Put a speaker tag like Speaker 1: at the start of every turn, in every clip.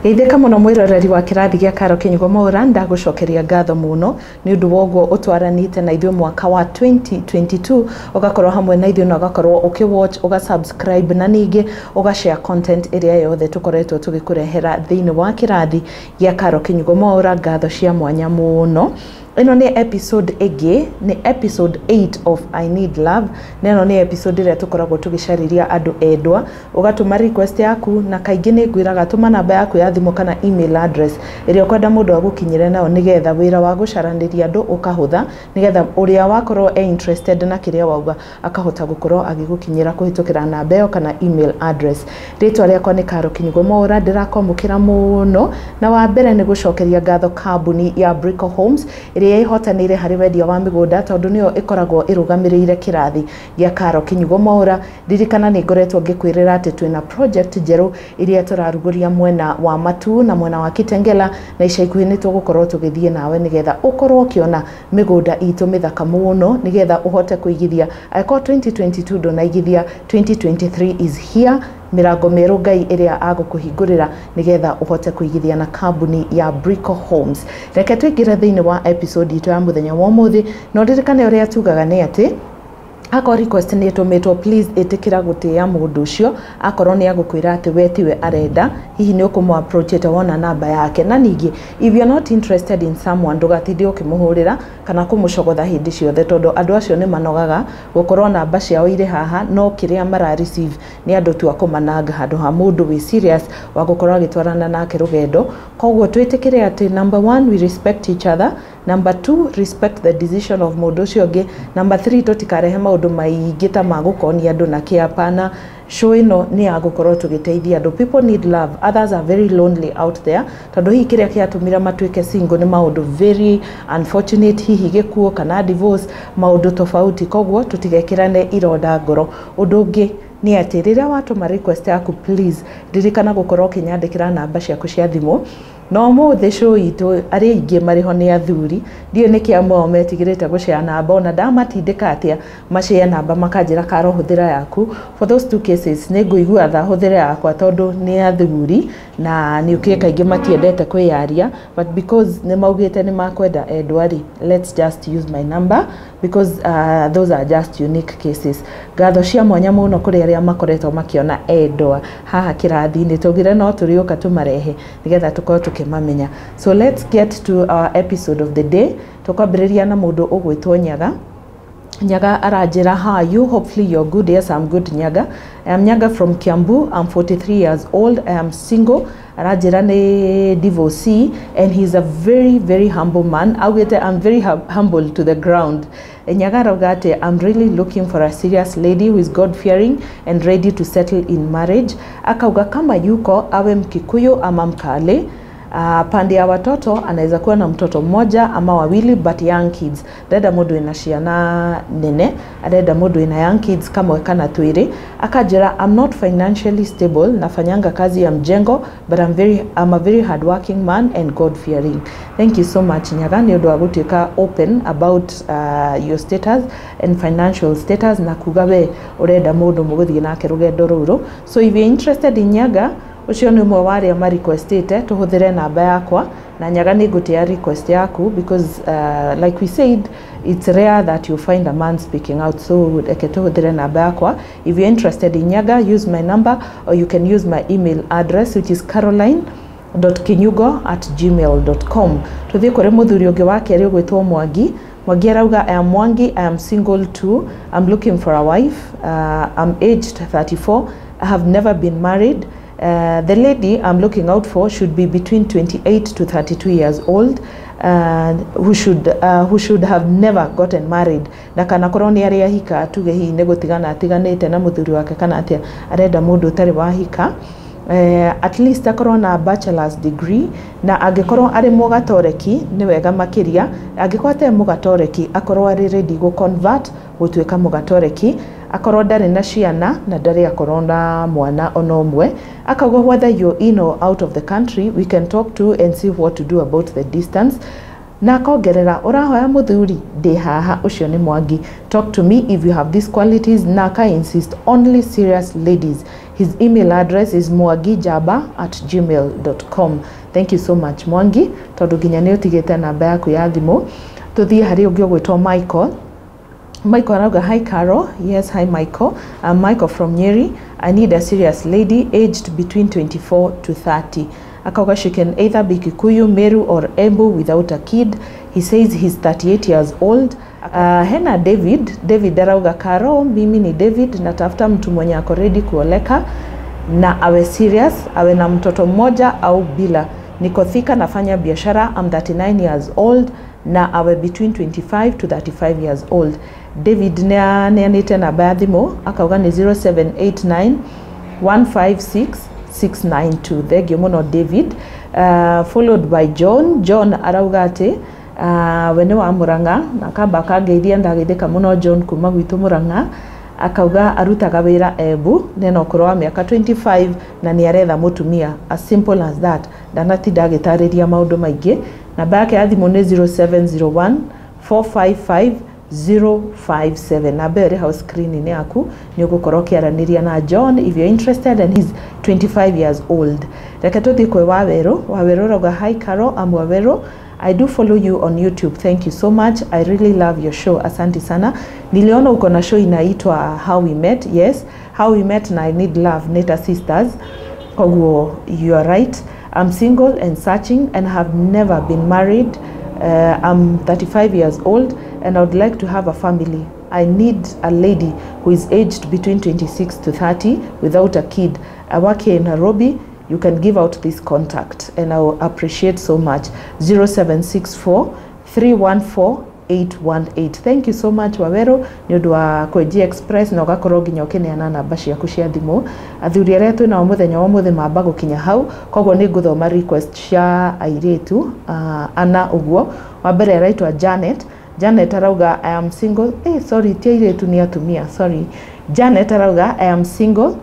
Speaker 1: Geithĩka mũno mwĩroreri wa kĩrathi gĩa Karo Kĩnyugo Mwaũra. Ndagũcokeria ngatho mũno nĩ ũndũ wa ũguo ũtwaranĩte na ithuĩ mwaka wa 2022, ũgakorwo hamwe na ithuĩ na ũgakorwo ũkĩ-watch, ũga-subscribe na ningĩ ũga-share content ĩrĩa yothe tũkoretwo tũgĩkũrehera thĩinĩ wa kĩrathi gĩa Karo Kĩnyugo Mwaũra. Ngatho cia mwanya mũno. Ĩno nĩ episode ĩngĩ, nĩ episode 8 of I Need Love, na ĩno nĩ episode ĩrĩa tũkoragwo tũgĩcarĩria andũ endwa. Ũgatũma request yaku, na kaingĩ nĩ ngwĩraga tũma namba yaku ya thimũ kana email address ĩrĩa ũkwenda mũndũ agũkinyĩre nayo, nĩgetha wĩra wa gũcaranĩria andũ ũkahũtha, nĩgetha ũrĩa wakorwo e interested na kĩrĩa wauga akahota gũkorwo agĩgũkinyĩra kũhĩtũkĩra namba ĩyo kana email address. Rĩtwa rĩakwa nĩ Karo Kĩnyugo Mwaũra. Ndĩrakwamũkĩra mũno, na wa mbere nĩ gũcokeria ngatho kambuni ya Brico Homes ĩrĩa ĩhotanĩire harĩ wendia wa mĩgũnda, tondũ nĩyo ĩkoragwo ĩrũgamĩrĩire kĩrathi gĩa Karo Kĩnyugo Mwaũra. Ririkana nĩ ngoretwo ngĩkwĩrĩra atĩ twĩna project njerũ iria tũrarugũria mwena wa Matu na mwena wa Kitengela, na ica ikuhĩ nĩ tũgũkorwo tũgĩthiĩ nawe nĩgetha ũkorwo ũkĩona mĩgũnda itũ mĩthaka mũno, nĩgetha ũhote kũigithia. Angĩkorwo 2022 ndũnaigithia, 2023 is here, mĩrango mĩerũ Ngai ĩrĩa agũkũhingũrĩra nĩgetha ũhote kũigithia na kambuni ya Brico Homes. Reke tũingĩre thĩinĩ wa episode itũ ya mũthenya wa ũmũthĩ, na ũririkane ũrĩa tugaga nĩ atĩ akorwo request nĩ ĩtũmĩtwo, please ĩtĩkĩra gũtĩĩa mũndũ ũcio. Akorwo nĩ agũkwĩra atĩ we tiwe arenda, hihi nĩ ũkũmũ approachĩte wona namba yake. Na ningĩ, if you're not interested in someone, ndũgatinde ũkĩmũhũrĩra kana kũmũcogotha hĩndĩ ciothe, tondũ andũ acio nĩ manogaga gũkorwo namba ciao irĩ haha, no kĩrĩa mara receive nĩ andũ tu a kũmananga handũ ha mũndũ wĩ serious wa gũkorwo agĩtwarana nake rũgendo. Koguo twĩtĩkĩre atĩ number one, we respect each other; number two, respect the decision of mũndũ ũcio ũngĩ; number three, tũtikarehe maũndũ maingĩ ta ma gũkonia andũ na kĩ. Hapana, show ĩno nĩ ya gũkorwo tũgĩteithia andũ. People need love, others are very lonely out there, tondũ hihi kĩrĩa kĩatũmire matuĩke single nĩ maũndũ very unfortunate, hihi gĩkuũ kana divorce, maũndũ tofauti. Koguo tũtigekĩrane ironda ngoro. Ũndũ ũngĩ nĩ atĩ rĩrĩa watũma request yaku, please ririkana gũkorwo ũkĩnyandĩkĩra namba ciaku cia thimũ. No ũmũthĩ show itũ arĩa aingĩ marĩho nĩ athuri. Ndiũĩ nĩkĩ amwe ao metigĩrĩte gũshare namba, ona ndamatindĩka atĩa mashare namba makanjĩra, "Karo, hũthĩra yaku." For those two cases, nĩ ngũigua tha hũthĩre yakwa, tondũ nĩ athuri na nĩ ũkĩĩ kaingĩ matiendete kwĩyaria, but because nĩ maugĩte nĩ makwenda endwa rĩ, let's just use my number because those are just unique cases. Ngatho cia mwanya mũno kũrĩ arĩa makoretwo makĩona endwa haha kĩrathi-inĩ. Tũgire no tũrĩũka tũmarehe nĩgetha tũkorwo tũkĩmamenya. So let's get to our episode of the day. Tũkwambĩrĩria na mũndũ ũgwĩtwo Nyaga. Nyaga aranjĩra, "How are you? Hopefully you're good." Yes, I'm good, Nyaga. "I am Nyaga from Kiambu. I'm 43 years old. I am single." Aranjĩra nĩ divorcee and he's a very, very humble man. Augĩte, "I'm very humble to the ground." Nyaga arauga atĩ, "I'm really looking for a serious lady who is God fearing and ready to settle in marriage." Akauga kama yuko, awe Mkikuyu ama Mkale. Pande ya watoto, anaweza kuwa na mtoto mmoja ama wawili, but young kids. Ndenda mũndũ wĩna ciana nene, arenda mũndũ wĩna young kids kamwe kana twĩrĩ. Akanjĩra, "I'm not financially stable, nafanyanga kazi ya mjengo, but I'm a very hardworking man and God fearing." Thank you so much, Nyaga, nĩ ũndũ wa gũtuĩka open about your status and financial status na kuga we ũrenda mũndũ mũgũthiĩ nake rũgendo rũrũ. So if you're interested in Nyaga, ũcio nĩ ũmwe wa arĩa marequestĩte tũhũthĩre namba yakwa, na Nyaga, nĩ ngũtĩa request yaku because like we said, it's rare that you find a man speaking out, so reke tũhũthĩre namba yakwa. If you're interested in Nyaga, use my number or you can use my email address, which is caroline.kinyugo@gmail.com. Tuthiĩ kũrĩ mũthuri ũngĩ wa kerĩ ũgwĩtwo Mwangi. Mwangi arauga, "I am Mwangi. I am single too. I'm looking for a wife. I'm aged 34. I have never been married. The lady I'm looking out for should be between 28 to 32 years old, who should have never gotten married." Na kana korwo nĩ arĩa ahika, tuge hihi nĩ gũtigana atiganĩte na mũthuri wake kana atĩa, arenda mũndũ ũtarĩ wahika. At least akorwo na bachelor's degree, na angĩkorwo arĩ mũgatoreki nĩ wega makĩria. Angĩkorwo atarĩ mũgatoreki, akorwo arĩ ready gũ convert gũtuĩka mũgatoreki. Akorwo ndarĩ na ciana na ndarĩ akorwo na mwana ona ũmwe. Akauga, "Whether you're in or out of the country, we can talk to and see what to do about the distance." Na akongerera, "Ũrahoya mũthuri, ndĩ haha." Ũcio nĩ Mwangi. Talk to me if you have these qualities. Na aka insist, only serious ladies. His email address is mwangijaba@gmail.com. Thank you so much Mwangi, tondu nginya nĩ ũtigĩte namba yaku ya thimũ. Tũthiĩ harĩ ũngĩ ũgwĩtwo Michael. Michael arauga, hi Caro. Yes, hi Michael. I'm Michael from Nyeri. I need a serious lady aged between 24 to 30. Akauga she can either be Kikuyu, Meru or Embu without a kid. He says he's 38 years old. Hena David. David arauga, Caro, mimi ni David, natafuta mtu mwenye ako ready kuoleka na awe serious, awe na mtoto mmoja au bila. Niko Thika, nafanya biashara. I'm 39 years old na awe between 25 to 35 years old. David nĩaneanĩte namba ya thimũ, akauga nĩ 0789 156 692. Thengio mũno David. Followed by John. John arauga atĩ we nĩ wa Murang'a na akamba akangeithia, ndageithĩka mũno John kuma gwitũ Murang'a. Akauga arutaga wĩra Embu, nena ũkũrũ wa mĩaka 25 na nĩ aretha mũtumia, as simple as that. Ndanatinda agĩtarĩria maũndũ maingĩ. Namba yake ya thimũ nĩ 0701 455 057. Namba ĩyo ĩrĩ hau screen-inĩ yaku, nĩ ũgũkorwo ũkĩaranĩria na John if you're interested, and he's 25 years old. Reke tũthiĩ kwĩ Wawerũ. Wawerũ arauga, hi Caro, I'm Wawerũ. I do follow you on YouTube. Thank you so much. I really love your show. Asante sana. Niliona uko na show inaitwa How We Met. Yes, How We Met na I Need Love, Neta Sisters. Koguo, you are right. I'm single and searching and have never been married. I'm 35 years old and I would like to have a family. I need a lady who is aged between 26 to 30 without a kid. I work here in Nairobi. You can give out this contact and I will appreciate so much. 0764 314 818. Thank you so much Wawero nĩ ũndũ wa kwenji express na ũgakorwo nginya ũkĩneana namba ciaku cia thimũ. Athuri arĩa twĩ nao mũthenya wa ũmũthĩ mamba gũkinya hau, koguo nĩ ngũthoma request cia airĩtu ana ũguo. Wa mbere araitwa Janet. Janet arauga, I am single. Sorry, ti airĩtu, nĩ atumia, sorry. Janet arauga, I am single.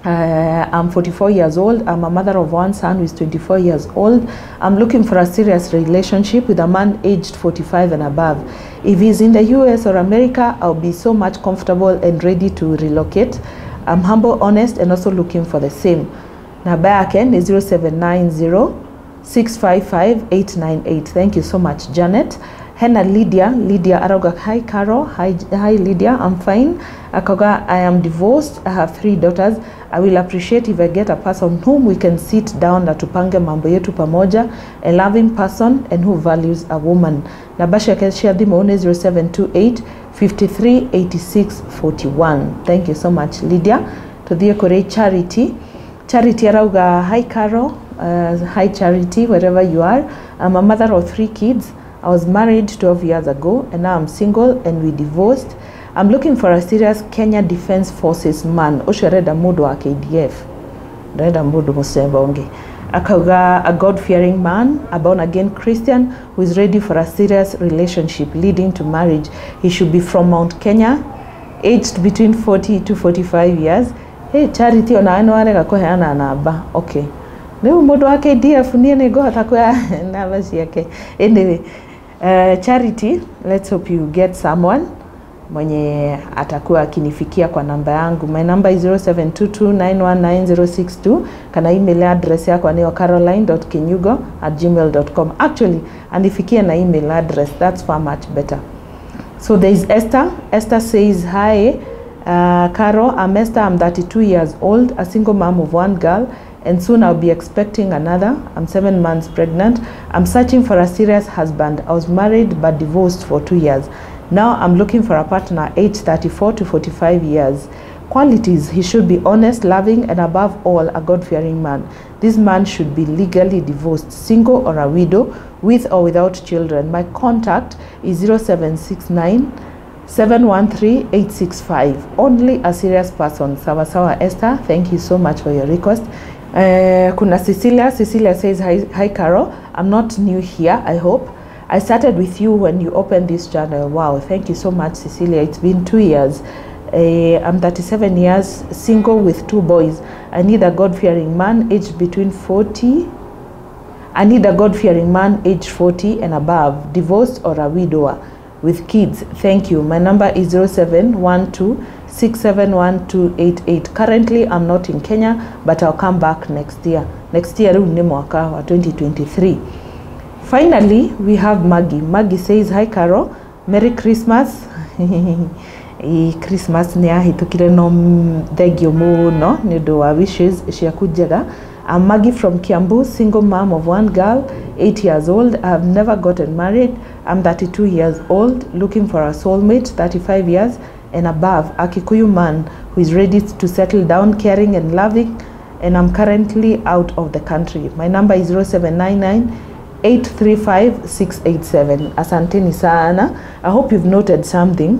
Speaker 1: I'm 44 years old. I'm a mother of one son who is 24 years old. I'm looking for a serious relationship with a man aged 45 and above. If he's in the US or America, I'll be so much comfortable and ready to relocate. I'm humble, honest, and also looking for the same. Namba yake ni 0790 655 898. Thank you so much, Janet. Hena Lydia. Lydia arauga, hi Caro. Hi, hi Lydia, I'm fine. Akauga, I am divorced. I have 3 daughters. I will appreciate if I get a person whom we can sit down na tupange mambo yetu pamoja, a loving person and who values a woman. Namba yake cia thimũ nĩ 0728 53 86 41. Thank you so much Lydia. Tuthiĩ kũrĩ Charity. Charity arauga, hi Caro. Hi Charity, wherever you are. I'm a mother of 3 kids. I was married 12 years ago and now I'm single and we divorced. I'm looking for a serious Kenya Defense Forces man. Ũcio arenda mũndũ wa KDF. Arenda mũndũ mũcemba ũngĩ. Akauga, a God-fearing man, a born-again Christian who is ready for a serious relationship leading to marriage. He should be from Mount Kenya, aged between 40 to 45 years. Hey, Charity, ona nĩ warega kũheana namba. Okay. Rĩu mũndũ wa KDF niĩ nĩ ngũhota kuoya namba ciake. Anyway, Charity, let's hope you get someone mwenye atakuwa akinifikia kwa namba yangu. My number is 0722919062, kana email address yakwa ni caroline.kinyugo@gmail.com. Actually, anifikie na email address, that's far much better. So there is Esther. Esther says, hi Caro, I'm Esther, I'm 32 years old, a single mom of 1 girl, and soon I'll be expecting another. I'm 7 months pregnant. I'm searching for a serious husband. I was married but divorced for 2 years. Now I'm looking for a partner aged 34 to 45 years. Qualities: he should be honest, loving, and above all, a God-fearing man. This man should be legally divorced, single or a widow, with or without children. My contact is 0769 713 865. Only a serious person. Sawa sawa, Esther. Thank you so much for your request. Kuna Cecilia. Cecilia says, hi Caro, I'm not new here, I hope. I started with you when you opened this channel. Wow, thank you so much, Cecilia. It's been 2 years. I'm 37 years, single with 2 boys. I need a God-fearing man aged between 40. I need a God-fearing man aged 40 and above, divorced or a widower with kids. Thank you. My number is 0712 671288. Currently I'm not in Kenya, but I'll come back next year. Next year rĩu nĩ mwaka wa 2023. Finally, we have Maggie. Maggie says, "Hi Carol, Merry Christmas." Ĩ, Christmas nĩ yahĩtũkire, no thengio mũno nĩ ũndũ wa wishes ciaku njega. I'm Maggie from Kiambu, single mom of one girl, 8 years old. I've never gotten married. I'm 32 years old, looking for a soulmate, 35 years and above, a Kikuyu man who is ready to settle down, caring and loving, and I'm currently out of the country. My number is 0799 835 687. Asanteni sana. I hope you've noted something.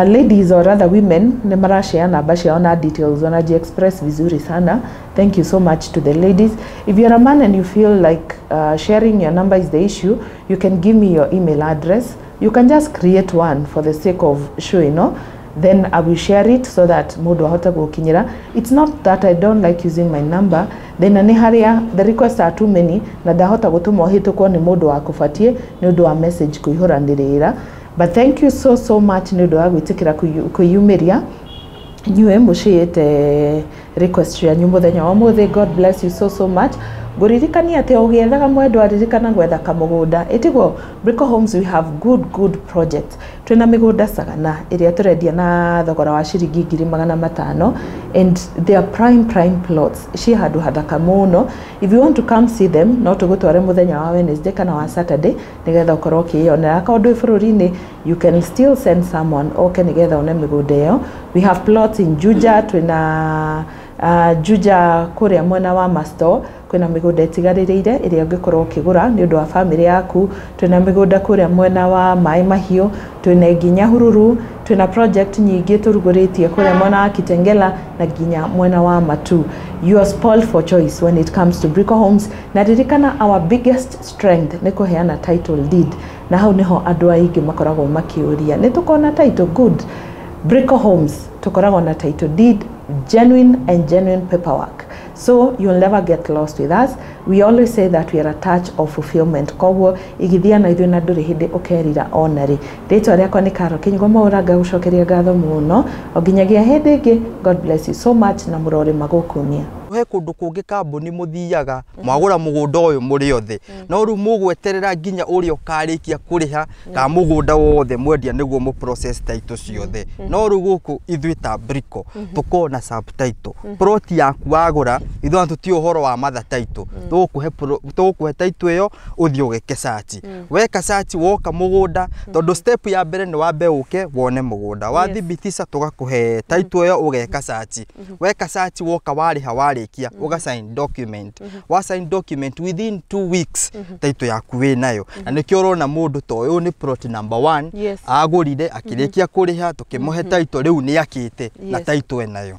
Speaker 1: Ladies or rather women nĩ marashare namba ciao na details, wanaji-express vizuri sana. Thank you so much to the ladies. If you're a man and you feel like sharing your number is the issue, you can give me your email address. You can just create one for the sake of showing, no? Then I will share it so that mũndũ ahote gũkinyĩra. It's not that I don't like using my number. Thĩna nĩ harĩa the requests are too many na ndahota gũtũma ũhĩtũkwo nĩ mũndũ wa kũbatiĩ nĩ ũndũ wa message kũihũranĩrĩra. But thank you so so much nĩ ũndũ wa gwĩtĩkĩra kwĩyumĩria inyuĩ mũciĩte request cianyu mũthenya wa ũmũthĩ. God bless you so so much. Ngũririkania atĩ o ũgĩethaga mwendwa, ririkana gwetha kamũgũnda. Ĩtiguo Brico Homes, we have good good projects. Twĩna mĩgũnda Sagana ĩrĩa tũrendia na thogora wa ciringi 500,000, and they are prime prime plots, ci handũ hathaka mũno. If you want to come see them, no tũgũtware mũthenya wa Wednesday kana wa Saturday nĩgetha ũkorwo ũkĩyonera. Akorwo ndwĩ bũrũri-inĩ, you can still send someone oke nĩgetha one mĩgũnda ĩyo. We have plots in Juja. Twĩna Juja kũrĩa mwena wa Masto, kwĩna mĩgũnda ĩtigarĩrĩire ĩrĩa ũngĩkorwo ũkĩgũra nĩ ũndũ wa bamĩrĩ yaku. Twĩna mĩgũnda kũrĩa mwena wa Maĩ Mahiũ, twĩna nginya Hururu, twĩna project nyingĩ tũrugũrĩtie kũrĩa mwena wa Kitengela na nginya mwena wa Matu. You are spoiled for choice when it comes to Brico Homes. Na ririkana, our biggest strength nĩ kũheana title deed, na hau nĩho andũ aingĩ makoragwo makĩũria nĩ tũkona title. Good, Brico Homes tũkoragwo na title deed, genuine and genuine paperwork, so you'll never get lost with us. We always say that we are a touch of fulfillment. Koguo igithia na ithuĩ na ndũrĩ hĩndĩ ũkerira ona rĩ. Rĩtwa rĩakwa nĩ Karo Kĩnyugo Maũra. Ngagũcokeria ngatho mũno o nginyagia hĩndĩ ĩngĩ. God bless you so much na mũrore magũkumia.
Speaker 2: He kũndũ kũngĩ kambuni mũthiaga mwagũra mũgũnda ũyũ mũrĩ othe, no rĩu mũgweterera nginya ũrĩa ũkarĩkia kũrĩha ka mũgũnda wothe mwendia nĩguo mũ process title ciothe. No rĩu gũkũ ithuĩ ta Brico tũkorwo na subtitle. Plot yaku wagũra, ithuĩ ona tũtiũĩ ũhoro wa mother title, tũgũkũhe title ĩyo ũthiĩ ũgeke search. Weka search, woka mũgũnda, tondũ step ya mbere nĩ wambe ũke wone mũgũnda, wathibitisha tũgakũhe title ĩyo, ũgeka search. Weka search, woka warĩha, warĩkia ũga sign document. Wa sign document, within 2 weeks title yaku wĩ nayo. Na nĩkĩo ũrona mũndũ ta ũyũ nĩ plot number one agũrire, akĩrĩkia kũrĩha, tũkĩmũhe title, rĩu nĩ akĩte na title enayo.